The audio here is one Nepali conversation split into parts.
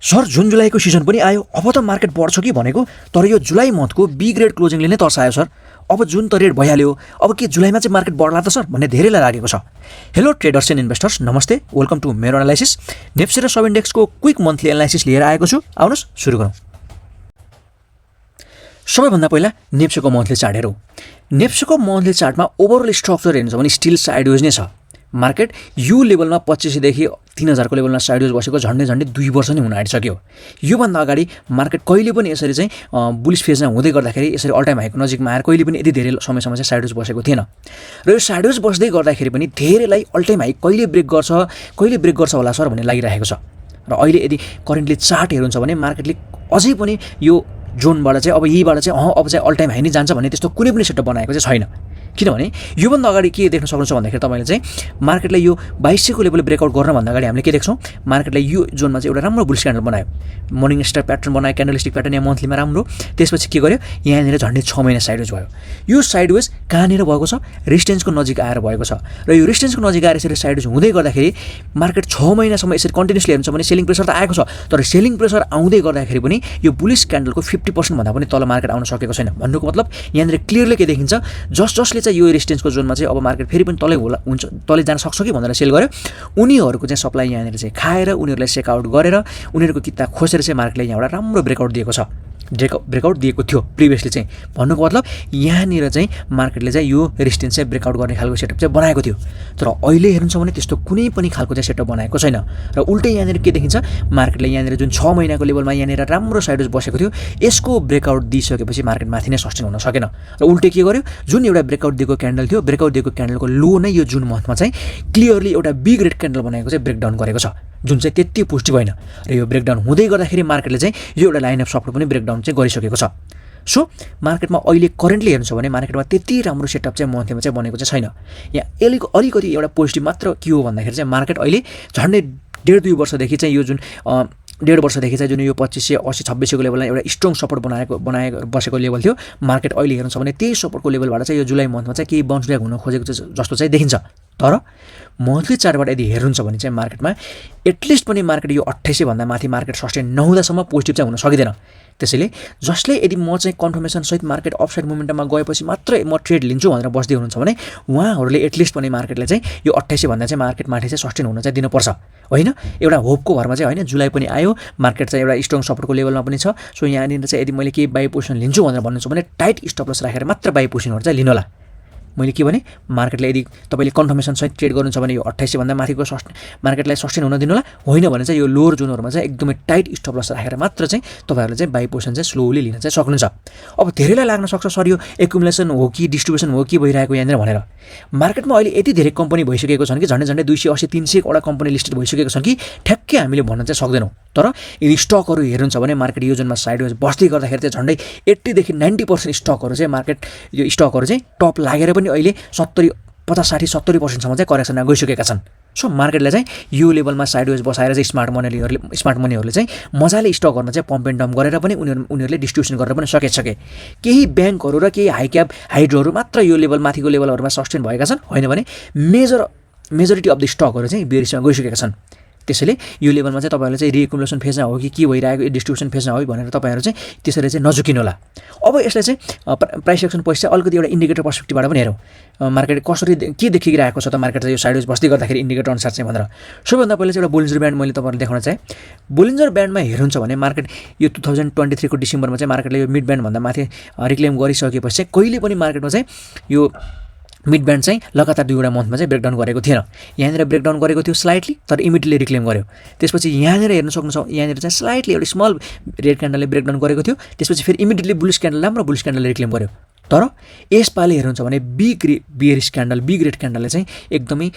सर जुन जुलाईको सिजन पनि आयो, अब त मार्केट बढ्छ कि भनेको, तर यो जुलाई मन्थको बी ग्रेड क्लोजिङले नै तर्सायो सर। अब जुन त रेट भइहाल्यो, अब के जुलाईमा चाहिँ मार्केट बढ्ला त सर भन्ने धेरैलाई लागेको छ। हेलो ट्रेडर्स एन्ड इन्भेस्टर्स, नमस्ते, वेलकम टु मेरो एनालाइसिस। नेप्सी र सब इन्डेक्सको क्विक मन्थली एनालाइसिस लिएर आएको छु। आउनुहोस् सुरु गरौँ। सबैभन्दा पहिला नेप्सीको मन्थली चार्ट हेरौँ। नेप्सीको मन्थली चार्टमा ओभरअल स्ट्रक्चर हेर्नुहुन्छ भने स्टिल साइडवेज नै छ। मार्केट यो लेभलमा 2500 देखि 3000 को लेभलमा साइडवेज बसेको झन्डै 2 वर्ष नै हुन आँटिसक्यो। योभन्दा अगाडि मार्केट कहिले पनि यसरी चाहिँ बुलिस फेजमा हुँदै गर्दाखेरि यसरी अल टाइम हाईको नजिकमा आएर कहिले पनि यति धेरै समयसम्म चाहिँ साइडवेज बसेको थिएन। र यो साइडवेज बस्दै गर्दाखेरि पनि धेरैलाई अल टाइम हाई कहिले ब्रेक गर्छ होला सर भन्ने लागिरहेको छ। र अहिले यदि करेन्टली चार्ट हेर्नुहुन्छ भने मार्केटले अझै पनि यो जोनबाट चाहिँ अब यहीबाट चाहिँ अब चाहिँ अल टाइम हाई नै जान्छ भन्ने त्यस्तो कुनै पनि सेटअप बनाएको चाहिँ छैन। किनभने योभन्दा अगाडि के देख्न सक्नुहुन्छ भन्दाखेरि तपाईँले चाहिँ मार्केटलाई यो 2200 को लेभल ब्रेकआउट गर्नभन्दा अगाडि हामीले के देख्छौँ, मार्केटलाई यो जोनमा चाहिँ एउटा राम्रो बुलिस क्यान्डल बनायो, मर्निङ स्टार प्याटर्न बनायो, क्यान्डलस्टिक प्याटर्न यहाँ मन्थलीमा राम्रो। त्यसपछि के गर्यो, यहाँनिर झन्डै 6 महिना साइडवेज भयो। यो साइडवेज कहाँनिर भएको छ, रेजिस्टेन्सको नजिक आएर भएको छ। र यो रेजिस्टेन्सको नजिक आएर यसरी साइडवेज हुँदै गर्दाखेरि मार्केट 6 महिनासम्म यसरी कन्टिन्युसली हेर्नुहुन्छ भने सेलिङ प्रेसर त आएको छ, तर सेलिङ प्रेसर आउँदै गर्दाखेरि पनि यो बुलिस क्यान्डलको 50% भन्दा पनि तल मार्केट आउन सकेको छैन। भन्नुको मतलब यहाँनिर क्लियरली के देखिन्छ, जसले चाहिँ यो रेजिस्टेन्सको जोनमा चाहिँ अब मार्केट फेरि पनि तलै जान सक्छ कि भनेर सेल गर्यो, उनीहरूको चाहिँ सप्लाई यहाँनिर चाहिँ खाएर उनीहरूलाई सेकआउट गरेर उनीहरूको किता खोसेर चाहिँ मार्केटले यहाँबाट राम्रो ब्रेकआउट दिएको छ, ब्रेकआउट दिएको थियो प्रिभियसली चाहिँ। भन्नुको मतलब यहाँनिर चाहिँ मार्केटले चाहिँ यो रेजिस्टेन्स चाहिँ ब्रेकआउट गर्ने खालको सेटअप चाहिँ बनाएको थियो। तर अहिले हेर्नुहुन्छ भने त्यस्तो कुनै पनि खालको चाहिँ सेटअप बनाएको छैन। र उल्टै यहाँनिर के देखिन्छ, मार्केटले यहाँनिर जुन 6 महिनाको लेभलमा यहाँनिर राम्रो साइडवेज बसेको थियो, यसको ब्रेकआउट दिइसकेपछि मार्केट माथि नै सस्टेन हुन सकेन। र उल्टै के गर्यो, जुन एउटा ब्रेकआउट दिएको क्यान्डल थियो, ब्रेकआउट दिएको क्यान्डलको लो नै यो जुन मन्थमा चाहिँ क्लियरली एउटा बी ग्रेड क्यान्डल बनाएको चाहिँ ब्रेकडाउन गरेको छ, जुन चाहिँ त्यति पोजिटिभ होइन। र यो ब्रेकडाउन हुँदै गर्दाखेरि मार्केटले चाहिँ यो एउटा लाइन अफ सपोर्ट पनि ब्रेकडाउन चाहिँ गरिसकेको छ। सो मार्केटमा अहिले करेन्टली हेर्नुहुन्छ भने मार्केटमा त्यति राम्रो सेटअप चाहिँ मन्थलीमा चाहिँ बनेको चाहिँ छैन। यहाँ अलिकति एउटा पोजिटिभ मात्र के हो भन्दाखेरि चाहिँ मार्केट अहिले झन्डै 1.5-2 वर्षदेखि चाहिँ यो जुन 1.5 वर्षदेखि चाहिँ जुन यो 2580-2600 को लेभलमा एउटा स्ट्रङ सपोर्ट बनाएर बसेको लेभल थियो, मार्केट अहिले हेर्नुहुन्छ भने त्यही सपोर्टको लेभलबाट चाहिँ यो जुलाई मन्थमा चाहिँ केही बाउन्स ब्याक हुन खोजेको जस्तो चाहिँ देखिन्छ। तर मन्थली चार्टबाट यदि हेर्नुहुन्छ भने चाहिँ मार्केटमा एटलिस्ट पनि मार्केट यो 2800 भन्दा माथि मार्केट सस्टेन नहुँदासम्म पोजिटिभ चाहिँ हुन सकिँदैन। त्यसैले जसले यदि म चाहिँ कन्फर्मेसन सहित मार्केट अपसाइड मोमेन्टममा गएपछि मात्रै म ट्रेड लिन्छु भनेर बस्दै हुनुहुन्छ भने उहाँहरूले एटलिस्ट पनि मार्केटले चाहिँ यो 2800 भन्दा चाहिँ मार्केट माथि चाहिँ सस्टेन हुन चाहिँ दिनुपर्छ। होइन एउटा होपको भरमा चाहिँ होइन, जुलाई पनि आयो, मार्केट चाहिँ एउटा स्ट्रङ सपोर्टको लेभलमा पनि छ। सो यहाँनिर चाहिँ यदि मैले केही बाई पोजिसन लिन्छु भनेर भन्नुहुन्छ भने टाइट स्टप लस राखेर मात्र बाई पोजिसनहरू चाहिँ लिनु होला। मैले के भने मार्केटले यदि तपाईँले कन्फर्मेसन सहित ट्रेड गर्नुहुन्छ भने यो 2800 भन्दा माथिको मार्केटलाई सस्टेन हुन दिनु होला, होइन भने चाहिँ यो लोअर जोनहरूमा चाहिँ एकदमै टाइट स्टप लस राखेर मात्र चाहिँ तपाईँहरूले चाहिँ बाई पोजिसन चाहिँ स्लोली लिन चाहिँ सक्नुहुन्छ। अब धेरैलाई लाग्न सक्छ सर यो एकुमुलेसन हो कि डिस्ट्रिब्युसन हो कि भइरहेको यहाँनिर भनेर। मार्केटमा अहिले यति धेरै कम्पनी भइसकेको छन् कि झन्डै 280-300 वटा कम्पनी लिस्टेड भइसकेको छन् कि ठ्याक्कै हामीले भन्न चाहिँ सक्दैनौँ। तर यदि स्टकहरू हेर्नुहुन्छ भने मार्केट यो जुनमा साइडवेज बस्दै गर्दाखेरि चाहिँ झन्डै 80 देखि 90% स्टकहरू चाहिँ मार्केट यो स्टकहरू चाहिँ टप लागेर पनि अहिले 50-60-70%सम्म चाहिँ करेक्सनमा गइसकेका छन्। सो मार्केटले चाहिँ यो लेभलमा साइडवेज बसाएर चाहिँ स्मार्ट मनीहरूले चाहिँ मजाले स्टक गर्न चाहिँ पम्प एन्ड डम्प गरेर पनि उनीहरूले डिस्ट्रिब्युसन गरेर पनि सके। केही ब्याङ्कहरू र केही हाई क्याप हाइड्रोहरू मात्र यो लेभल माथिको लेभलहरूमा सस्टेन भएका छन्, होइन भने मेजोरिटी अफ द स्टकहरू चाहिँ बेरिसमा गइसकेका छन्। त्यसैले यो लेभलमा चाहिँ तपाईँहरूले चाहिँ रिएकुमुलेसन फेजमा हो कि के भइरहेको डिस्ट्रिब्युसन फेजमा हो भनेर तपाईँहरू चाहिँ त्यसरी चाहिँ नझुकिनु होला। अब यसलाई चाहिँ प्राइस एक्सन पछि चाहिँ अलिकति एउटा इन्डिकेटर पर्सपेक्टिभबाट पनि हेरौँ, मार्केट कसरी के देखिरहेको छ त मार्केट चाहिँ यो साइडवेज बस्दै गर्दाखेरि इन्डिकेटर अनुसार चाहिँ भनेर। सबैभन्दा पहिला चाहिँ एउटा बोलिन्जर ब्यान्ड मैले तपाईँहरूलाई देखाउन चाहेँ। बोलिन्जर ब्यान्डमा हेर्नुहुन्छ भने मार्केट यो 2023 को डिसेम्बरमा चाहिँ मार्केटले यो मिड ब्यान्डभन्दा माथि रिक्लेम गरिसकेपछि चाहिँ कहिले पनि मार्केटमा चाहिँ यो मिड ब्यान्ड चाहिँ लगातार 2 मन्थमा चाहिँ ब्रेकडाउन गरेको थिएन। यहाँनिर ब्रेकडाउन गरेको थियो स्लाइटली, तर इमिडिएटली रिक्लेम गर्यो। त्यसपछि यहाँनिर हेर्न सक्नुहुन्छ, यहाँनिर चाहिँ स्लाइटली एउटा स्मल रेड क्यान्डलले ब्रेकडाउन गरेको थियो, त्यसपछि फेरि इमिडिएटली राम्रो बुलिस क्यान्डलले रिक्लेम गर्यो। तर यसपालि हेर्नुहुन्छ भने बी ग्रेड क्यान्डलले चाहिँ एकदमै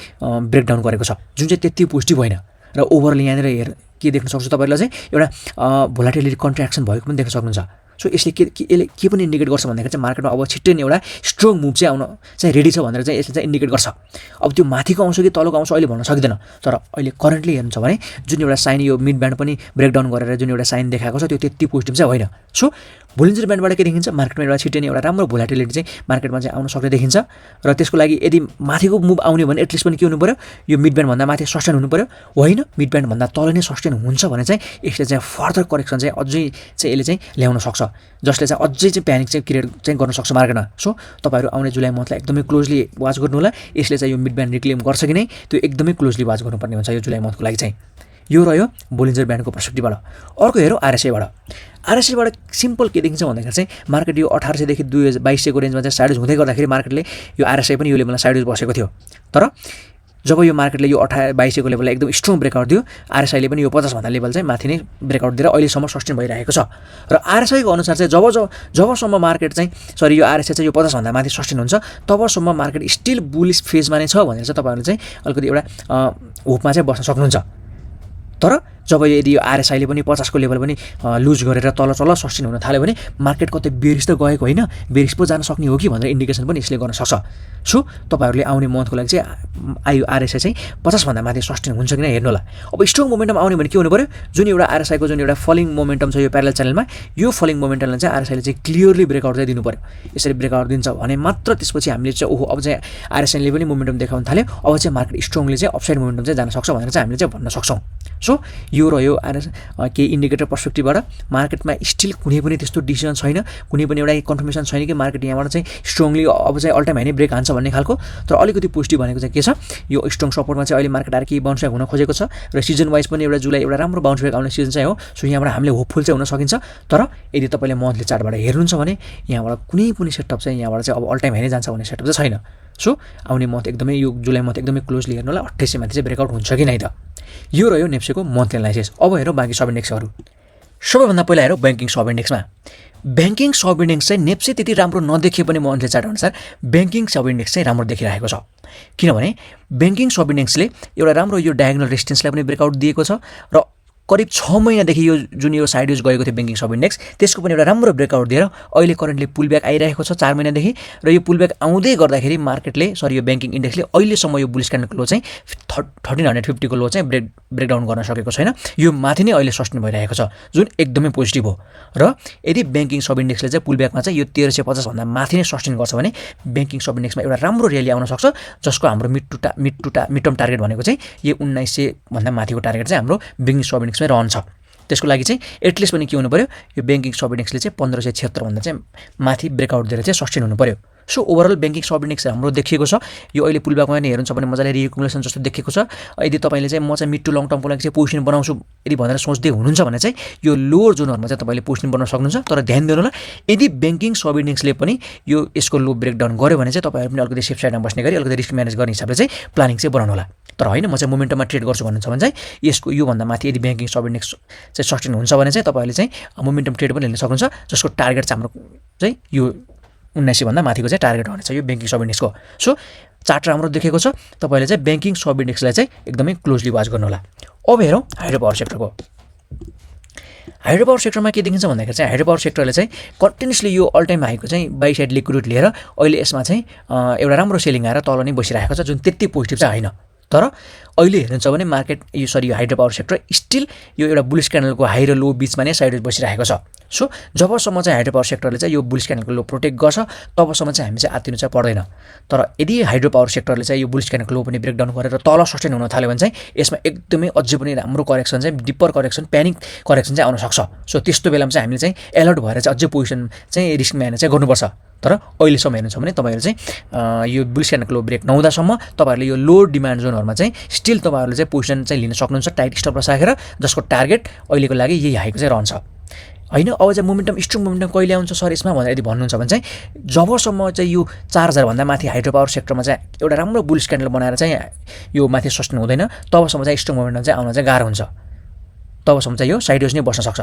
ब्रेकडाउन गरेको छ, जुन चाहिँ त्यति पोजिटिभ होइन। र ओभरअल यहाँनिर के देख्न सक्छु तपाईँलाई चाहिँ एउटा भोलाटिलिटी कन्ट्र्याक्सन भएको पनि देख्न सक्नुहुन्छ। सो यसले के पनि इन्डिकेट गर्छ भन्दाखेरि चाहिँ मार्केटमा अब छिट्टै नै एउटा स्ट्रङ मुभ चाहिँ आउन चाहिँ रेडी छ भनेर चाहिँ यसले चाहिँ इन्डिकेट गर्छ। अब त्यो माथिको आउँछ कि तलको आउँछ अहिले भन्न सक्दैन, तर अहिले करेन्टली हेर्नुहुन्छ भने जुन एउटा साइन यो मिड ब्यान्ड पनि ब्रेकडाउन गरेर जुन एउटा साइन देखाएको छ त्यो त्यति पोजिटिभ चाहिँ होइन। सो बोलिन्जर ब्यान्डबाट के देखिन्छ मार्केटमा एउटा छिट्टै नै एउटा राम्रो भोलाटिलिटी चाहिँ मार्केटमा चाहिँ आउन सक्ने देखिन्छ र त्यसको लागि यदि माथिको मुभ आउने भने एटलिस्ट पनि के हुनु पर्यो यो मिड ब्यान्डभन्दा माथि सस्टेन हुनु पर्यो होइन मिड ब्यान्डभन्दा तल नै सस्टेन हुन्छ भने चाहिँ यसले चाहिँ फर्दर करेक्सन चाहिँ अझै चाहिँ यसले चाहिँ ल्याउन सक्छ जसले चाहिँ अझै चाहिँ प्यानिक चाहिँ क्रिएट चाहिँ गर्न सक्छ मार्केटमा सो तपाईँहरू आउने जुलाई मन्थलाई एकदमै क्लोजली वाच गर्नु होला यसले चाहिँ यो मिड ब्यान्ड रिक्लेम गर्छ कि नै त्यो एकदमै क्लोजली वाच गर्नुपर्ने हुन्छ यो जुलाई मन्थको लागि चाहिँ यो रह्यो बोलिन्जर ब्यान्डको पर्सपेक्टिभबाट अर्को हेरौँ आरएसआईबाट सिम्पल के देखिन्छ भन्दाखेरि चाहिँ मार्केट यो 1800 देखि 2200 को रेन्जमा चाहिँ साइडवेज हुँदै गर्दाखेरि मार्केटले यो आरएसआई पनि यो लेभलमा साइडवेज बसेको थियो तर जब यो मार्केटले यो 2200 को लेभललाई एकदम स्ट्रङ ब्रेकआउट दियो आरएसआईले पनि यो 50 भन्दा लेभल चाहिँ माथि नै ब्रेकआउट दिएर अहिलेसम्म सस्टेन भइरहेको छ र आरएसआईको अनुसार चाहिँ जबसम्म मार्केट चाहिँ सरी यो आरएसआई चाहिँ यो 50 भन्दा माथि सस्टेन हुन्छ तबसम्म मार्केट स्टिल बुलिश फेजमा नै छ भनेर चाहिँ तपाईँहरूले चाहिँ अलिकति एउटा होपमा चाहिँ बस्न सक्नुहुन्छ तर जब यदि यो आरएसआईले पनि 50 को लेभल पनि लुज गरेर तल सस्टेन हुन थाल्यो भने मार्केट कतै बेरिस त गएको होइन बेरिस पो जान सक्ने हो कि भनेर इन्डिकेसन पनि यसले गर्न सक्छ सो तपाईँहरूले आउने मन्थको लागि चाहिँ आरएसआई चाहिँ 50 भन्दा माथि सस्टेन हुन्छ कि नै हेर्नु होला अब स्ट्रङ मोमेन्टम आउने भने के हुनु पर्यो जुन एउटा आरएसआईको जुन एउटा फलिङ मोमेन्टम छ यो प्यारलल च्यानलमा यो फलिङ मोमेन्टमलाई चाहिँ आरएसआईले चाहिँ क्लियरली ब्रेकआउट चाहिँ दिनु पर्यो यसरी ब्रेकआउट दिन्छ भने मात्र त्यसपछि हामीले चाहिँ ओहो अब चाहिँ आरएसआईले पनि मोमेन्टम देखाउन थाल्यो अब चाहिँ मार्केट स्ट्रङली चाहिँ अपसाइड मोमेन्टम चाहिँ जान सक्छ भनेर चाहिँ हामीले चाहिँ भन्न सक्छौँ सो यो रह्यो केही इन्डिकेटर पर्सपेक्टिभबाट मार्केटमा स्टिल कुनै पनि त्यस्तो डिसिजन छैन कुनै पनि एउटा कन्फर्मेसन छैन कि मार्केट यहाँबाट चाहिँ स्ट्रङली अब चाहिँ अल टाइम हाई नै ब्रेक हान्छ भन्ने खालको तर अलिकति पोजिटिभ भनेको चाहिँ के छ यो स्ट्रङ सपोर्टमा चाहिँ अहिले मार्केट आएर केही बाउन्स ब्याक हुन खोजेको छ र सिजन वाइज पनि एउटा जुलाई एउटा राम्रो बाउन्स ब्याक आउने सिजन चाहिँ हो सो यहाँबाट हामीले होपफुल चाहिँ हुन सकिन्छ तर यदि तपाईँले मन्थली चार्टबाट हेर्नुहुन्छ भने यहाँबाट कुनै पनि सेटअप चाहिँ यहाँबाट चाहिँ अब अल टाइम हाई नै जान्छ भन्ने सेटअप चाहिँ छैन सो आउने मन्थ एकदमै यो जुलाई मन्थ एकदमै क्लोजली हेर्नु होला 2800 माथि चाहिँ ब्रेकआउट हुन्छ कि नै त यो रह्यो नेप्सेको मन्थली एनालाइसिस अब हेरौँ बाँकी सब इन्डेक्सहरू सबैभन्दा पहिला हेरौँ ब्याङ्किङ सब इन्डेक्समा ब्याङ्किङ सब इन्डेक्स चाहिँ नेप्से त्यति राम्रो नदेखिए पनि मन्थली चार्ट अनुसार ब्याङ्किङ सब इन्डेक्स चाहिँ राम्रो देखिरहेको छ किनभने ब्याङ्किङ सब इन्डेक्सले एउटा राम्रो यो डायगोनल रेजिस्टेन्सलाई पनि ब्रेकआउट दिएको छ र करिब 6 महिनादेखि यो जुन यो साइडवेज गएको थियो ब्याङ्किङ सब इन्डेक्स त्यसको पनि एउटा राम्रो ब्रेकआउट दिएर अहिले करेन्टली पुल ब्याक आइरहेको छ 4 महिनादेखि र यो पुल ब्याक आउँदै गर्दाखेरि मार्केटले यो ब्याङ्किङ इन्डेक्सले अहिलेसम्म यो बुलिस क्यान्डलको लो चाहिँ 1350 को लो चाहिँ ब्रेकडाउन गर्न सकेको छैन यो माथि नै अहिले सस्टेन भइरहेको छ जुन एकदमै पोजिटिभ हो र यदि ब्याङ्किङ सब इन्डेक्सले चाहिँ पुल ब्याकमा चाहिँ यो 1350 भन्दा माथि नै सस्टेन गर्छ भने ब्याङ्किङ सब इन्डेक्समा एउटा राम्रो र्याली आउन सक्छ जसको हाम्रो मिड टर्म टार्गेट भनेको चाहिँ यो 1900 भन्दा माथिको टार्गेट चाहिँ हाम्रो ब्याङ्किङ सब इन्डेक्समै रहन्छ त्यसको लागि चाहिँ एटलिस्ट पनि के हुनु पर्यो यो ब्याङ्किङ सब इन्डेक्सले चाहिँ 1576 भन्दा चाहिँ माथि ब्रेकआउट दिएर चाहिँ सस्टेन हुनु पर्यो सो ओभरअल ब्याङ्किङ सब इन्डेक्स राम्रो देखिएको छ यो अहिले पुलब्याकमा पनि हेर्नुहुन्छ भने मजाले रिएकुमुलेसन जस्तो देखिएको छ यदि तपाईँले चाहिँ म चाहिँ मिड टु लङ टर्मको लागि चाहिँ पोजिसन बनाउँछु यदि भनेर सोच्दै हुनुहुन्छ भने चाहिँ यो लोवर जोनहरूमा चाहिँ तपाईँले पोजिसन बनाउन सक्नुहुन्छ तर ध्यान दिनु होला यदि ब्याङ्किङ सब इन्डेक्सले पनि यो यसको लो ब्रेकडाउन गर्यो भने चाहिँ तपाईँहरू पनि अलिकति सेफ साइडमा बस्ने गरी अलिकति रिस्क म्यानेज गर्ने हिसाबले चाहिँ प्लानिङ चाहिँ बनाउनु होला तर होइन म चाहिँ मोमेन्टममा ट्रेड गर्छु भन्नुहुन्छ भने चाहिँ यसको योभन्दा माथि यदि ब्याङ्किङ सब इन्डेक्स चाहिँ सस्टेन हुन्छ भने चाहिँ तपाईँहरूले चाहिँ मोमेन्टम ट्रेड पनि लिन सक्नुहुन्छ जसको टार्गेट चाहिँ हाम्रो चाहिँ यो 1900 भन्दा माथिको चाहिँ टार्गेट हुनेछ यो ब्याङ्किङ सब इन्डेक्सको सो चार्ट राम्रो देखेको छ तपाईँले चाहिँ ब्याङ्किङ सब इन्डेक्सलाई चाहिँ एकदमै क्लोजली वाच गर्नु होला अब हेरौँ हाइड्रो पावर सेक्टरको हाइड्रो पावर सेक्टरमा के देखिन्छ भन्दाखेरि चाहिँ हाइड्रो पावर सेक्टरले चाहिँ कन्टिन्युसली यो अल टाइम हाईको चाहिँ बाई साइड लिक्विडिटी लिएर अहिले यसमा चाहिँ एउटा राम्रो सेलिङ आएर तल नै बसिरहेको छ जुन त्यति पोजिटिभ चाहिँ होइन तर अहिले हेर्नुहुन्छ भने मार्केट यो हाइड्रो पावर सेक्टर स्टिल यो एउटा बुलिस क्यान्डलको हाई र लो बिचमा नै साइडवेज बसिरहेको छ सो जबसम्म चाहिँ हाइड्रो पावर सेक्टरले चाहिँ यो बुलिस क्यान्डलको लो प्रोटेक्ट गर्छ तबसम्म चाहिँ हामी चाहिँ आत्तिनु चाहिँ पर्दैन तर यदि हाइड्रो पावर सेक्टरले चाहिँ यो बुलिस क्यान्डलको लो पनि ब्रेकडाउन गरेर तल सस्टेन हुन थाल्यो भने चाहिँ यसमा एकदमै अझै पनि राम्रो करेक्सन चाहिँ डिपर करेक्सन प्यानिक करेक्सन चाहिँ आउन सक्छ सो त्यस्तो बेलामा चाहिँ हामीले चाहिँ एलर्ट भएर चाहिँ अझै पोजिसन चाहिँ रिस्क म्यानेज चाहिँ गर्नुपर्छ तर अहिलेसम्म हेर्नुहुन्छ भने तपाईँहरू चाहिँ यो बुलिस क्यान्डलको लो ब्रेक नहुँदासम्म तपाईँहरूले यो लो डिमान्ड जोनहरूमा चाहिँ स्टिल तपाईँहरूले चाहिँ पोजिसन चाहिँ लिन सक्नुहुन्छ टाइट स्टप लस राखेर जसको टार्गेट अहिलेको लागि यही हाईको चाहिँ रहन्छ होइन अब चाहिँ मोमेन्टम स्ट्रङ मोमेन्टम कहिले आउँछ सर यसमा भनेर यदि भन्नुहुन्छ भने चाहिँ जबसम्म चाहिँ यो 4000 भन्दा माथि हाइड्रो पावर सेक्टरमा चाहिँ एउटा राम्रो बुलिस क्यान्डल बनाएर चाहिँ यो माथि सस्टेन हुँदैन तबसम्म चाहिँ स्ट्रङ मोमेन्टम चाहिँ आउन चाहिँ गाह्रो हुन्छ तबसम्म चाहिँ यो साइडवेज नै बस्न सक्छ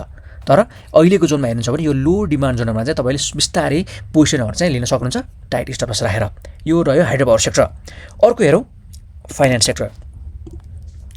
तर अहिलेको जोनमा हेर्नुहुन्छ भने यो लो डिमान्ड जोनमा चाहिँ तपाईँले बिस्तारै पोजिसनहरू चाहिँ लिन सक्नुहुन्छ टाइट स्टप लस राखेर यो रह्यो हाइड्रो पावर सेक्टर अर्को हेरौँ फाइनेन्स सेक्टर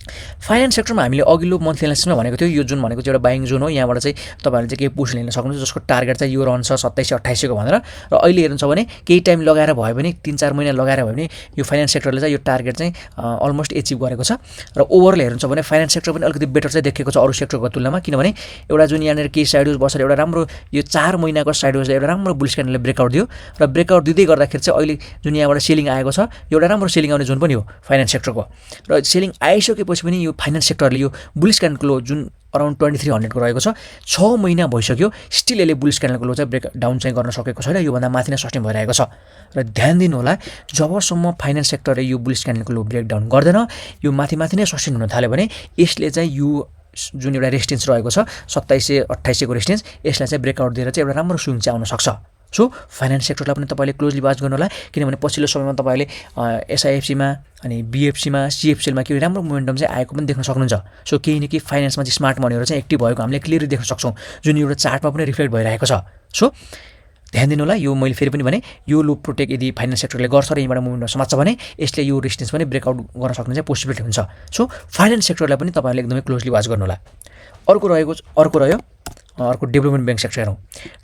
फाइनेन्स सेक्टरमा हामीले अघिल्लो मन्थली एनालिसिसमा भनेको थियो यो जुन भनेको चाहिँ एउटा बाइङ जोन हो, यहाँबाट चाहिँ तपाईँहरूले चाहिँ केही पोस्ट लिन सक्नुहुन्छ जसको टार्गेट चाहिँ यो रहन्छ 27-28 भनेर। र अहिले हेर्नुहुन्छ भने केही टाइम लगाएर भयो भने 3-4 महिना लगाएर भयो भने यो फाइनेन्स सेक्टरले चाहिँ यो टार्गेट चाहिँ अलमोस्ट एचिभ गरेको छ। र ओभरअल हेर्नुहुन्छ भने फाइनेन्स सेक्टर पनि अलिकति बेटर चाहिँ देखेको छ अरू सेक्टरको तुलनामा, किनभने एउटा जुन यहाँनिर केही साइड वेज बसेर एउटा राम्रो यो 4 महिनाको साइड वेजले एउटा राम्रो बुलिस क्यान्डलले ब्रेकआउट दियो र ब्रेकआउट दिँदै गर्दाखेरि चाहिँ अहिले जुन यहाँबाट सेलिङ आएको छ एउटा राम्रो सेलिङ आउने जोन पनि हो फाइनेन्स सेक्टरको। र सेलिङ आइसकेपछि पनि यो फाइनेन्स सेक्टरले यो बुलिस क्यान्डलको लो जुन अराउन्ड 2300 को रहेको छ 6 महिना भइसक्यो, स्टिल यसले बुलिस क्यान्डलको लो चाहिँ ब्रेक डाउन चाहिँ गर्न सकेको छैन, योभन्दा माथि नै सस्टेन भइरहेको छ। र ध्यान दिनु होला, जबसम्म फाइनेन्स सेक्टरले यो बुलिस क्यान्डलको लो ब्रेकडाउन गर्दैन यो माथि नै सस्टेन हुन थाल्यो भने यसले चाहिँ यो जुन एउटा रेजिस्टेन्स रहेको छ 2700-2800 को रेजिस्टेन्स यसलाई चाहिँ ब्रेकआउट दिएर चाहिँ एउटा राम्रो स्विङ चाहिँ आउन सक्छ। सो फाइनेन्स सेक्टरलाई पनि तपाईँले क्लोजली वाच गर्नु होला, किनभने पछिल्लो समयमा तपाईँले एसआइएफसीमा अनि बिएफसीमा सिएफसीमा केही राम्रो मोमेन्टम चाहिँ आएको पनि देख्न सक्नुहुन्छ। सो केही न केही फाइनेन्समा चाहिँ स्मार्ट मनीहरू चाहिँ एक्टिभ भएको हामीले क्लियरली देख्न सक्छौँ, जुन एउटा चार्टमा पनि रिफ्लेक्ट भइरहेको छ। सो ध्यान दिनु होला, यो मैले फेरि पनि भने यो लो प्रोटेक्ट यदि फाइनेन्स सेक्टरले गर्छ र यहीँबाट मुभमेन्ट समात्छ भने यसले यो रेजिस्टेन्स पनि ब्रेकआउट गर्न सक्ने चाहिँ पोसिबिलिटी हुन्छ। सो फाइनेन्स सेक्टरलाई पनि तपाईँले एकदमै क्लोजली वाच गर्नु होला। अर्को डेभलपमेन्ट ब्याङ्क सेक्टर हेरौँ।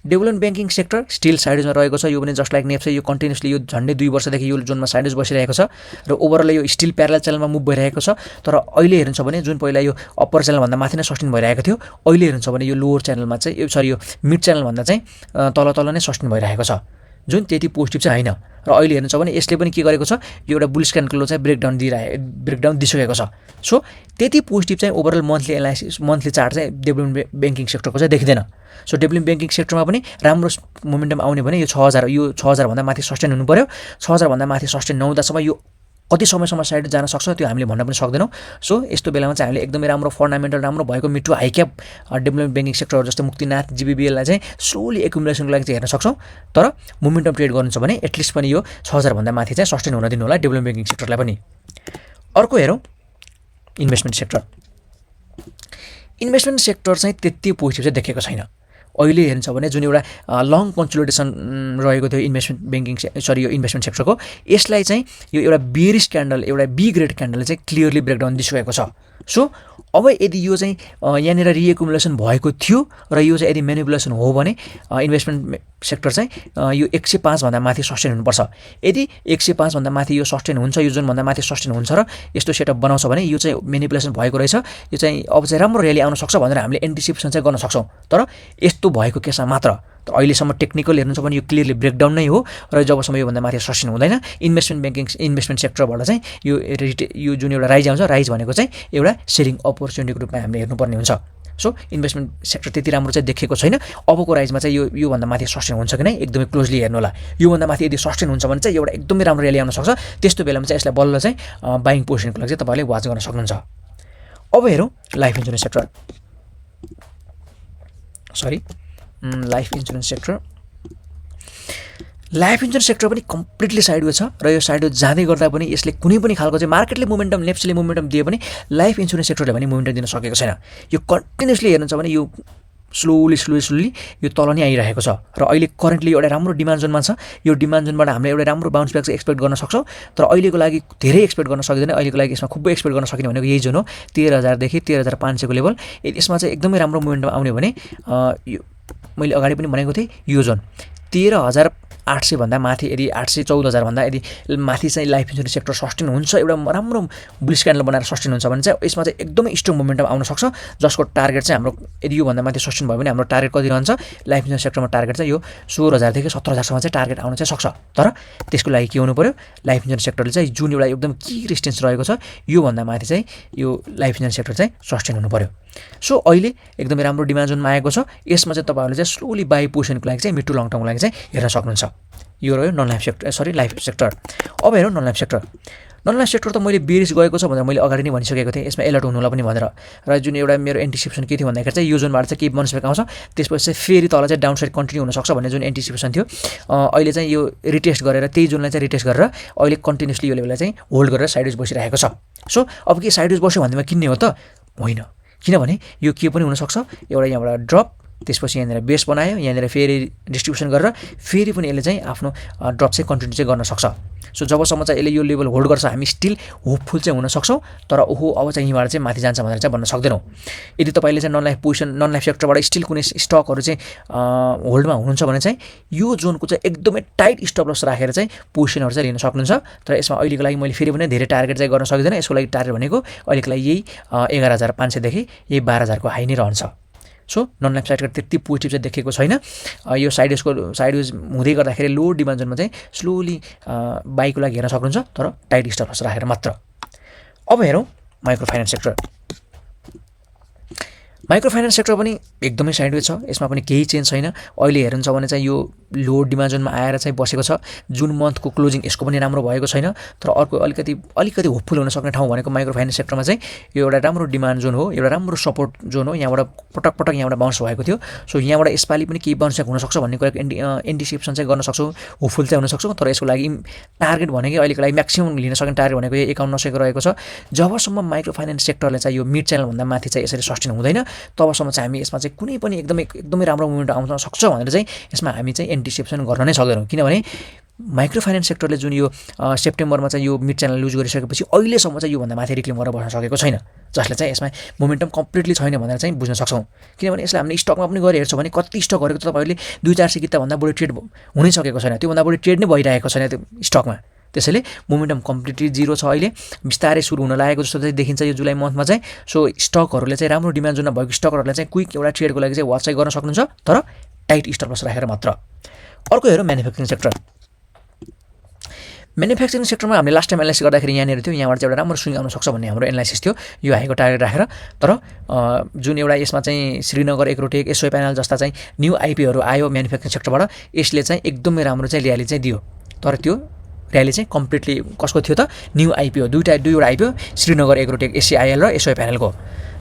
डेभलपमेन्ट ब्याङ्किङ सेक्टर स्टिल साइडवेजमा रहेको छ, यो पनि जस्ट लाइक नेप्से यो कन्टिन्युसली यो झन्डै 2 वर्षदेखि यो जोनमा साइडवेज बसिरहेको छ र ओभरअल यो स्टिल प्यारल च्यानलमा मुभ भइरहेको छ। तर अहिले हेर्नुहुन्छ भने जुन पहिला यो अप्पर च्यानलभन्दा माथि नै सस्टेन भइरहेको थियो, अहिले हेर्नुहुन्छ भने यो लोवर च्यानलमा चाहिँ यो मिड च्यानलभन्दा चाहिँ तल नै सस्टेन भइरहेको छ, जुन त्यति पोजिटिभ चाहिँ होइन। र अहिले हेर्नुहुन्छ भने यसले पनि के गरेको छ, यो एउटा बुलिस क्यान्डल चाहिँ ब्रेकडाउन दिइसकेको छ। सो त्यति पोजिटिभ चाहिँ ओभरअल मन्थली चार्ट चाहिँ डेभलपमेन्ट ब्याङ्किङ सेक्टरको चाहिँ देखिँदैन। सो डेभलपमेन्ट ब्याङ्किङ सेक्टरमा पनि राम्रो मोमेन्टम आउने भने यो 6000 भन्दा माथि सस्टेन हुनु पर्यो। 6000 भन्दा माथि सस्टेन नहुँदासम्म यो कति समयसम्म साइड जान सक्छ त्यो हामीले भन्न पनि सक्दैनौँ। सो यस्तो बेलामा चाहिँ हामीले एकदमै राम्रो फन्डामेन्टल राम्रो भएको mid to high cap development banking sector जस्तै मुक्तिनाथ जिबिबिएललाई चाहिँ स्लोली एकुमुलेसनको लागि चाहिँ हेर्न सक्छौँ। तर मोमेन्टम ट्रेड गर्नु छ भने एटलिस्ट पनि यो 6000 भन्दा माथि चाहिँ सस्टेन हुन दिनु होला डेभलपमेन्ट ब्याङ्किङ सेक्टरलाई पनि। अर्को हेरौँ इन्भेस्टमेन्ट सेक्टर। इन्भेस्टमेन्ट सेक्टर चाहिँ त्यति पोजिटिभ चाहिँ देखेको छैन। अहिले हेर्नुहुन्छ भने जुन एउटा लङ कन्सोलिडेसन रहेको थियो यो इन्भेस्टमेन्ट सेक्टरको, यसलाई चाहिँ यो एउटा बेरिश क्यान्डल एउटा बी ग्रेड क्यान्डलले चाहिँ क्लियरली ब्रेकडाउन दिइसकेको छ। सो अब यदि यो चाहिँ यहाँनिर रिएकुमुलेसन भएको थियो र यो चाहिँ यदि मेनिपुलेसन हो भने इन्भेस्टमेन्ट सेक्टर चाहिँ यो 105 भन्दा माथि सस्टेन हुनुपर्छ। यदि 105 भन्दा माथि यो सस्टेन हुन्छ, यो जुनभन्दा माथि सस्टेन हुन्छ र यस्तो सेटअप बनाउँछ भने यो चाहिँ मेनिपुलेसन भएको रहेछ, यो चाहिँ अब चाहिँ राम्रो र्याली आउन सक्छ भनेर हामीले एन्टिसिपेसन चाहिँ गर्न सक्छौँ। तर यस्तो भएको केसमा मात्र अहिलेसम्म टेक्निकल हेर्नुहुन्छ भने यो क्लियरली ब्रेकडाउन नै हो र जबसम्म योभन्दा माथि सस्टेन हुँदैन इन्भेस्टमेन्ट सेक्टरबाट चाहिँ यो जुन एउटा राइज आउँछ, राइज भनेको चाहिँ एउटा सेलिङ अपर्च्युनिटीको रूपमा हामीले हेर्नुपर्ने हुन्छ। सो इन्भेस्टमेन्ट सेक्टर त्यति राम्रो चाहिँ देखेको छैन। अबको राइजमा चाहिँ योभन्दा माथि सस्टेन हुन्छ कि नै एकदमै क्लोजली हेर्नु होला। योभन्दा माथि यदि सस्टेन हुन्छ भने चाहिँ एउटा एकदमै राम्रो र्याली आउन सक्छ, त्यस्तो बेलामा चाहिँ यसलाई बल्ल चाहिँ बाइङ पोजिसनको लागि चाहिँ तपाईँले वाच गर्न सक्नुहुन्छ। अब हेरौँ life insurance sector. Life insurance sector पनि कम्प्लिटली साइडवेज छ र यो साइडवेज जाँदै गर्दा पनि यसले कुनै पनि खालको चाहिँ मार्केटले मोमेन्टम नेप्सले मोमेन्टम दिए पनि लाइफ इन्सुरेन्स सेक्टरले पनि मोमेन्टम दिन सकेको छैन। यो कन्टिन्युसली हेर्नुहुन्छ भने यो स्लोली यो तल नै आइरहेको छ र अहिले करेन्टली एउटा राम्रो डिमान्ड जोनमा छ। यो डिमान्ड जोनबाट हामीले एउटा राम्रो बाउन्स ब्याक चाहिँ एक्सपेक्ट गर्न सक्छौँ। तर अहिलेको लागि धेरै एक्सपेक्ट गर्न सकिँदैन। अहिलेको लागि यसमा खुबै एक्सपेक्ट गर्न सकिने भनेको यही जोन हो 13000 देखि 13500 को लेभल। यसमा चाहिँ एकदमै राम्रो मोमेन्टम आउने भने यो मैले अगाडि पनि भनेको थिएँ यो जोन 13800 भन्दा माथि यदि 814,000 भन्दा यदि माथि चाहिँ लाइफ इन्सुरेन्स सेक्टर सस्टेन हुन्छ, एउटा राम्रो बुलिस क्यान्डल बनाएर सस्टेन हुन्छ भने चाहिँ यसमा चाहिँ एकदमै स्ट्रङ मोमेन्टम आउन सक्छ, जसको टार्गेट चाहिँ हाम्रो यदि योभन्दा माथि सस्टेन भयो भने हाम्रो टार्गेट कति रहन्छ लाइफ इन्सुरेन्स सेक्टरमा टार्गेट चाहिँ यो 16,000 देखि 17,000सम्म चाहिँ टार्गेट आउन चाहिँ सक्छ। तर त्यसको लागि के हुनु पर्यो, लाइफ इन्सुरेन्स सेक्टरले चाहिँ जुन एउटा एकदम की रेजिस्टेन्स रहेको छ योभन्दा माथि चाहिँ यो लाइफ इन्सुरेन्स सेक्टर चाहिँ सस्टेन हुनु पर्यो। सो अहिले एकदमै राम्रो डिमान्ड जोनमा आएको छ। यसमा चाहिँ तपाईँहरूले चाहिँ स्लोली बाई पोजिसनको लागि चाहिँ मिड टु लङ टर्मको लागि चाहिँ हेर्न सक्नुहुन्छ। यो रह्यो लाइफ सेक्टर। अब हेरौँ non life sector. Non life sector त मैले बेरिस गएको छ भनेर मैले अगाडि नै भनिसकेको थिएँ, यसमा एलर्ट हुनु होला पनि भनेर। र जुन एउटा मेरो एन्टिसिपेसन के थियो भन्दाखेरि चाहिँ यो जोनबाट चाहिँ केही बोनस ब्याक आउँछ, त्यसपछि चाहिँ फेरि तल चाहिँ डाउन साइड कन्टिन्यू हुनसक्छ भन्ने जुन एन्टिसिपेसन थियो, अहिले चाहिँ यो रिटेस्ट गरेर त्यही जोनलाई चाहिँ रिटेस्ट गरेर अहिले कन्टिन्युसली यो लेभललाई चाहिँ होल्ड गरेर साइडवेज बसिरहेको छ। सो अब के साइडवेज बस्यो भन्दैमा किन्ने हो त होइन, किनभने यो के पनि हुनसक्छ, एउटा यहाँबाट ड्रप त्यसपछि यहाँनिर बेस बनायो, यहाँनिर फेरि डिस्ट्रिब्युसन गरेर फेरि पनि यसले चाहिँ आफ्नो ड्रप चाहिँ कन्टिन्यू चाहिँ गर्न सक्छ। सो जबसम्म चाहिँ यसले यो लेभल होल्ड गर्छ हामी स्टिल होपफुल चाहिँ हुन सक्छौँ, तर ओहो अब चाहिँ यहीँबाट चाहिँ माथि जान्छ भनेर चाहिँ भन्न सक्दैनौँ। यदि तपाईँले चाहिँ नन लाइफ सेक्टरबाट स्टिल कुनै स्टकहरू चाहिँ होल्डमा हुनुहुन्छ भने चाहिँ यो जोनको चाहिँ एकदमै टाइट स्टप लस राखेर चाहिँ पोजिसनहरू चाहिँ लिन सक्नुहुन्छ। तर यसमा अहिलेको लागि मैले फेरि पनि धेरै टार्गेट चाहिँ गर्न सक्दिनँ। यसको लागि टार्गेट भनेको अहिलेको लागि यही 11,500 यही 12,000 हाई नै रहन्छ। सो नन लाइफ साइडको त्यति पोजिटिभ चाहिँ देखेको छैन। यो साइडवेज हुँदै गर्दाखेरि लो डिमान्ड जोनमा चाहिँ स्लोली बाईको लागि हेर्न सक्नुहुन्छ, तर टाइट स्टप लस राखेर मात्र। अब हेरौँ micro finance sector. Micro finance sector पनि एकदमै साइडवेज छ, यसमा पनि केही चेन्ज छैन। अहिले हेर्नुहुन्छ भने चाहिँ यो लो डिमान्ड जोनमा आएर चाहिँ बसेको छ। जुन मन्थको क्लोजिङ यसको पनि राम्रो भएको छैन, तर अर्को अलिकति होपफुल हुन सक्ने ठाउँ भनेको माइक्रो फाइनेन्स सेक्टरमा चाहिँ यो एउटा राम्रो डिमान्ड जोन हो, एउटा राम्रो सपोर्ट जोन हो। यहाँबाट पटक यहाँबाट बाउन्स भएको थियो। सो यहाँबाट यसपालि पनि केही बाउन्स हुनसक्छ भन्ने कुराको एन्टिसिपेसन चाहिँ गर्न सक्छौँ, होपफुल चाहिँ हुन सक्छौँ। तर यसको लागि टार्गेट भनेको अहिलेको लागि म्याक्सिमम लिन सक्ने टार्गेट भनेको 5100 रहेको छ। जबसम्म माइक्रो फाइनेन्स सेक्टरले चाहिँ यो मिड च्यानलभन्दा माथि चाहिँ यसरी सस्टेन हुँदैन तबसम्म चाहिँ हामी यसमा चाहिँ कुनै पनि एकदमै राम्रो मुभमेन्ट आउन सक्छ भनेर चाहिँ यसमा हामी चाहिँ एन्टिसिपेसन गर्न नै सक्दैनौँ। किनभने माइक्रो फाइनेन्स सेक्टरले जुन यो सेप्टेम्बरमा चाहिँ यो मिड च्यानल लुज गरिसकेपछि अहिलेसम्म चाहिँ योभन्दा माथि रिक्लेम गरेर बस्न सकेको छैन, जसले चाहिँ यसमा मोमेन्टम कम्प्लिटली छैन भनेर चाहिँ बुझ्न सक्छौँ। किनभने यसलाई हामीले स्टकमा पनि गएर हेर्छौँ भने कति स्टकहरूको त तपाईँले 200-400 किताभन्दा बढी ट्रेड हुनै सकेको छैन, त्योभन्दा बढी ट्रेड नै भइरहेको छैन त्यो स्टकमा। त्यसैले मोमेन्टम कम्प्लिटली जिरो छ। अहिले बिस्तारै सुरु हुन लागेको जस्तो चाहिँ देखिन्छ यो जुलाई मन्थमा चाहिँ। सो स्टकहरूले चाहिँ राम्रो डिमान्ड जोनमा भएको स्टकहरूलाई चाहिँ क्विक एउटा ट्रेडको लागि चाहिँ वाच चाहिँ गर्न सक्नुहुन्छ, तर टाइट स्टप लस राखेर मात्र। अर्को हेरौँ म्यानुफ्याक्चरिङ सेक्टर। म्यानुफ्याक्चरिङ सेक्टरमा हामीले लास्ट टाइम एनालाइसिस गर्दाखेरि यहाँनिर थियो, यहाँबाट चाहिँ एउटा राम्रो स्विङ आउन सक्छ भन्ने हाम्रो एनालाइसिस थियो यो हाईको टार्गेट राखेर। तर जुन एउटा यसमा चाहिँ श्रीनगर एग्रोटेक, एसओ प्यानल जस्ता चाहिँ न्यू आइपीहरू आयो म्यानुफ्याक्चरिङ सेक्टरबाट, यसले चाहिँ एकदमै राम्रो चाहिँ र्याली चाहिँ दियो। तर त्यो र्याली चाहिँ कम्प्लिटली कसको थियो त? न्यू आइपिओ, दुईवटा आइपिओ, श्रीनगर एग्रोटेक एससीआइएल र एसओ प्यानलको।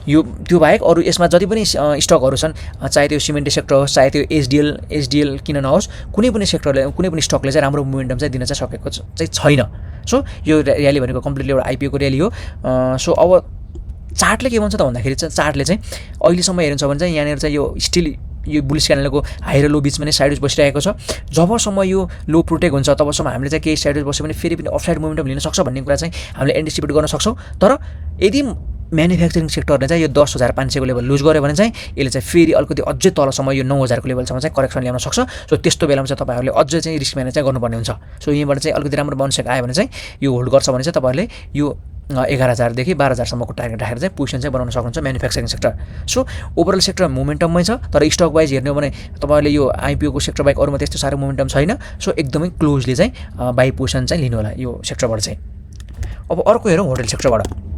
यो त्यो बाहेक अरू यसमा जति पनि स्टकहरू छन्, चाहे त्यो सिमेन्ट सेक्टर होस्, चाहे त्यो एसडिएल किन नहोस्, कुनै पनि सेक्टरले कुनै पनि स्टकले चाहिँ राम्रो मोमेन्टम चाहिँ दिन चाहिँ सकेको चाहिँ छैन। सो यो र्याली भनेको कम्प्लिटली एउटा आइपिओको र्याली हो। सो अब चार्टले के भन्छ त भन्दाखेरि चाहिँ चार्टले चाहिँ अहिलेसम्म हेर्नुहुन्छ भने चाहिँ यहाँनिर चाहिँ यो स्टिल यो बुलिस क्यान्डलको हाई र लो बिचमा नै साइडवेज बसिरहेको छ। जबसम्म यो लो प्रोटेक्ट हुन्छ तबसम्म हामीले चाहिँ केही साइडवेज बस्यो भने फेरि पनि अफसाइड मोमेन्टम लिन सक्छ भन्ने कुरा चाहिँ हामीले एन्टिसिपेट गर्न सक्छौँ। तर यदि म्यानुफ्याक्चरिङ सेक्टरले चाहिँ यो 10,500 को लेभल लुज गर्यो भने चाहिँ यसले चाहिँ फेरि अलिकति अझै तलसम्म यो 9,000 को लेभलसम्म चाहिँ करेक्सन ल्याउन सक्छ। सो त्यस्तो बेलामा चाहिँ तपाईँहरूले अझै चाहिँ रिस्क म्यानेज चाहिँ गर्नुपर्ने हुन्छ। सो यहीँबाट चाहिँ अलिकति राम्रो बाउन्स आयो भने चाहिँ यो होल्ड गर्छ भने चाहिँ तपाईँहरूले यो 11,000 देखि 12,000सम्मको टार्गेट राखेर चाहिँ पोजिसन चाहिँ बनाउन सक्नुहुन्छ manufacturing sector. So overall sector मोमेन्टममै छ, तर स्टक वाइज हेर्ने हो भने तपाईँले यो आइपिओको सेक्टर बाहेक अरूमा त्यस्तो साह्रो मोमेन्टम छैन। सो एकदमै क्लोजली चाहिँ बाई पोजिसन चाहिँ लिनु होला यो सेक्टरबाट चाहिँ। अब अर्को हेरौँ होटल सेक्टरबाट।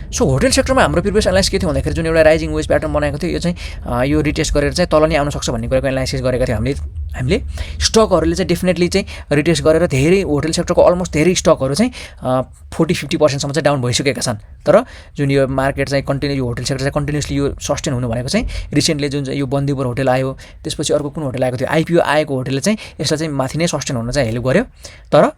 सो होटल सेक्टरमा हाम्रो प्रिभियस एनालाइसिस के थियो भन्दाखेरि जुन एउटा राइजिङ वेज प्याटर्न बनाएको थियो, यो चाहिँ यो रिटेस्ट गरेर चाहिँ तल नै आउन सक्छ भन्ने कुराको एनालाइसिस गरेका थियौँ हामीले। स्टकहरूले चाहिँ डेफिनेटली चाहिँ रिटेस्ट गरेर धेरै होटल सेक्टरको अलमोस्ट धेरै स्टकहरू चाहिँ 40-50% चाहिँ डाउन भइसकेका छन्। तर जुन यो मार्केट चाहिँ कन्टिन्यू यो होटल सेक्टर चाहिँ कन्टिन्युसली यो सस्टेन हुनु भनेको चाहिँ रिसेन्टली जुन चाहिँ यो बन्दीपुर होटल आयो, त्यसपछि अर्को कुन होटल आएको थियो, आइपिओ आएको होटलले चाहिँ यसलाई चाहिँ माथि नै सस्टेन हुन चाहिँ हेल्प गर्यो। तर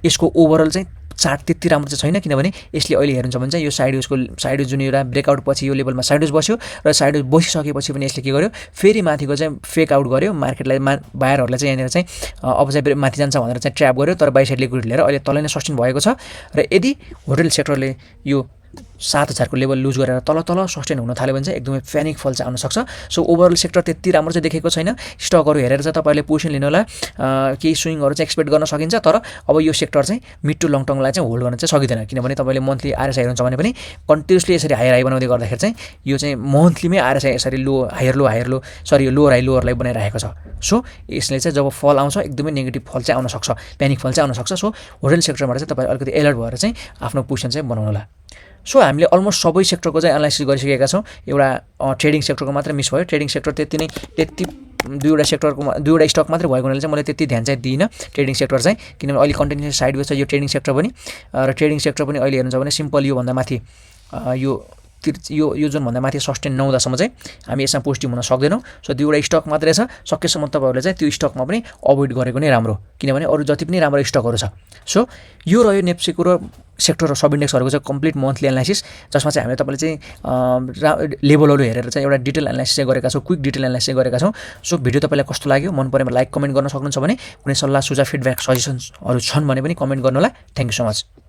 यसको ओभरअल चाहिँ चार्ट त्यति राम्रो चाहिँ छैन, किनभने यसले अहिले हेर्नुहुन्छ भने चाहिँ यो साइडवेज जुन एउटा ब्रेकआउट पछि यो लेभलमा साइडवेज बस्यो र साइडवेज बसिसकेपछि पनि यसले के गर्यो, फेरि माथिको चाहिँ फेक आउट गर्यो मार्केटलाई। बायरहरूलाई चाहिँ यहाँनिर चाहिँ अब चाहिँ माथि जान्छ भनेर चाहिँ ट्र्याप गर्यो, तर बाई साइड लिक्विडिटी लिएर अहिले तलै नै सस्टेन भएको छ। र यदि होटल सेक्टरले यो 7,000 को लेभल लुज गरेर तल सस्टेन हुन थाल्यो भने चाहिँ एकदमै प्यानिक फल चाहिँ आउन सक्छ। सो ओभरअल सेक्टर त्यति राम्रो चाहिँ देखेको छैन। स्टकहरू हेरेर चाहिँ तपाईँले पोजिसन लिनु होला, केही स्विङहरू चाहिँ एक्सपेक्ट गर्न सकिन्छ। तर अब यो सेक्टर चाहिँ मिड टु लङ टर्मलाई चाहिँ होल्ड गर्न चाहिँ सकिँदैन, किनभने तपाईँले मन्थली आरएसआई हेर्नुहुन्छ भने पनि कन्टिन्युसली यसरी हायर हाई बनाउँदै गर्दाखेरि चाहिँ यो चाहिँ मन्थलीमै आरएसआई यसरी लो हाई लोवरलाई बनाइरहेको छ। सो यसले चाहिँ जब फल आउँछ एकदमै नेगेटिभ फल चाहिँ आउन सक्छ, प्यानिक फल चाहिँ आउन सक्छ। सो होटल सेक्टरबाट चाहिँ तपाईँ अलिकति अलर्ट भएर चाहिँ आफ्नो पोजिसन चाहिँ बनाउनु होला। सो हामीले अलमोस्ट सबै सेक्टरको चाहिँ एनालाइसिस गरिसकेका छौँ। एउटा ट्रेडिङ सेक्टरको मात्र मिस भयो। ट्रेडिङ सेक्टर त्यति दुईवटा स्टक मात्रै भएको हुनाले चाहिँ मैले त्यति ध्यान चाहिँ दिइनँ ट्रेडिङ सेक्टर चाहिँ, किनभने अहिले कन्टिन्युस साइडवेज छ यो ट्रेडिङ सेक्टर पनि। र ट्रेडिङ सेक्टर पनि अहिले हेर्नुहुन्छ भने सिम्पल योभन्दा माथि यो यो जोनभन्दा माथि सस्टेन नहुँदासम्म चाहिँ हामी यसमा पोजिटिभ हुन सक्दैनौँ। सो दुईवटा स्टक मात्रै छ, सकेसम्म तपाईँहरूले चाहिँ त्यो स्टकमा पनि अभोइड गरेको नै राम्रो, किनभने अरू जति पनि राम्रो स्टकहरू छ। सो यो रह्यो नेप्सीको र सेक्टर र सब इन्डेक्सहरूको चाहिँ कम्प्लिट मन्थली एनालाइसिस, जसमा चाहिँ हामीले तपाईँले चाहिँ लेभलहरू हेरेर चाहिँ एउटा डिटेल एनालाइसिस चाहिँ गरेका छौँ, क्विक डिटेल एनालाइसिस गरेका छौँ। सो भिडियो तपाईँलाई कस्तो लाग्यो, मन परेमा लाइक कमेन्ट गर्न सक्नुहुन्छ भने, कुनै सल्लाह सुझाव फिडब्याक सजेसन्सहरू छन् भने पनि कमेन्ट गर्नु होला। Thank you so much.